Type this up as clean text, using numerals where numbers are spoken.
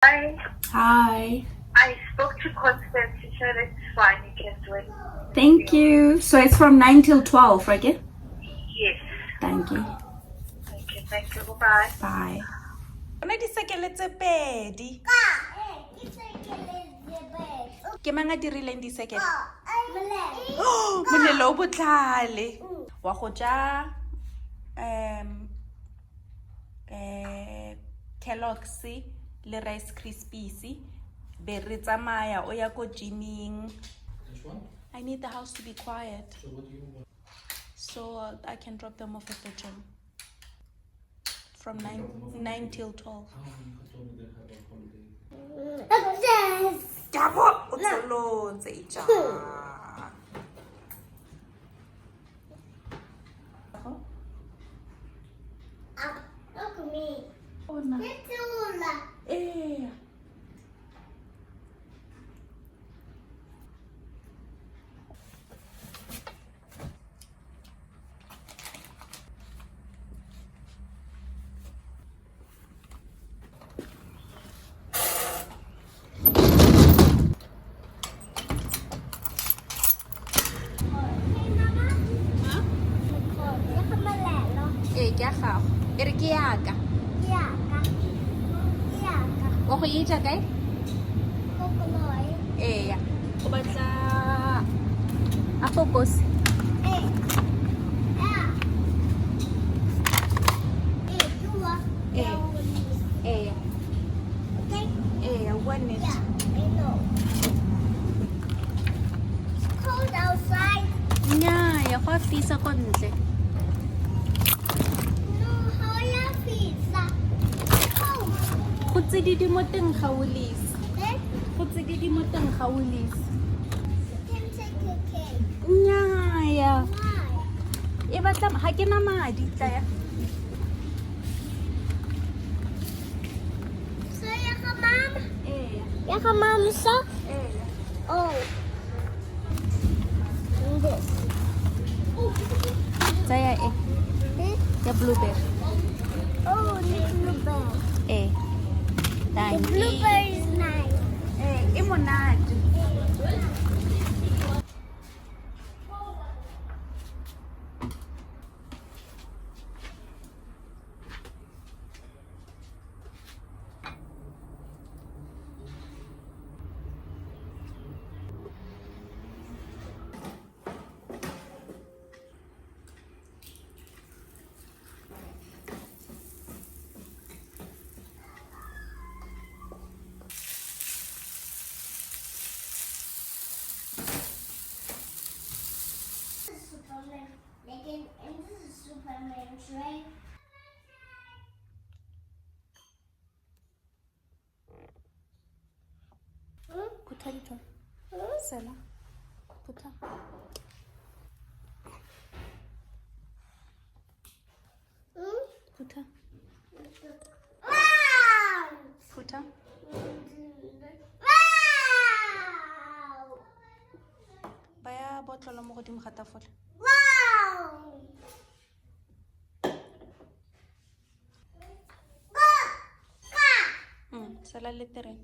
Hi. Hi. I spoke to Constance. She said it's fine. You can do it. Thank you. So it's from 9 till 12, right? Yes. Thank you. Okay, thank you. Bye-bye. Bye. Bona disekele tse pedi. Ke mang a dirileng disekele? Molelo o botlhale. Wa go ja Kellogg's le Rice Krispies be re tsamaya o ya ko gyming. Which one? I need the house to be quiet So what do you want? so I can drop them off at the gym from 9 till 12. Oh, you told me they have a holiday. Gabo, o tsholotse ija. Look at me. Ona. Ee. Ee, ke ya gago. E re ke yaka. Wa go e ja kae? Ee. O batla a focus. Ee. Ee, o bua nnete. Yeah, I know. It's cold outside. Nnyaa, go a fisa ko ntle. No, how ya fisa? Cold. Go tsididi mo teng ga o lese. Eh? Go tsididi mo teng ga o lese. You can take a cake. Nnyaa. Why? E batla ga ke na madi tla ya. So ya ga mama? Ee. Ya ga mama so? Ee. Oh. And this. Tsaya e Eh? ya blueberry. Oh, the blueberry. Ee. The Thank you. blueberry is nice. Ee, e monate. This is Superman. Like, and this is Superman train. Phutha ditholo. Sela. Phutha. Phutha. Wow! Phutha. Wow! Baya botlolo mo godimo ga tafole. Wow! Go! Go! Sela le terene.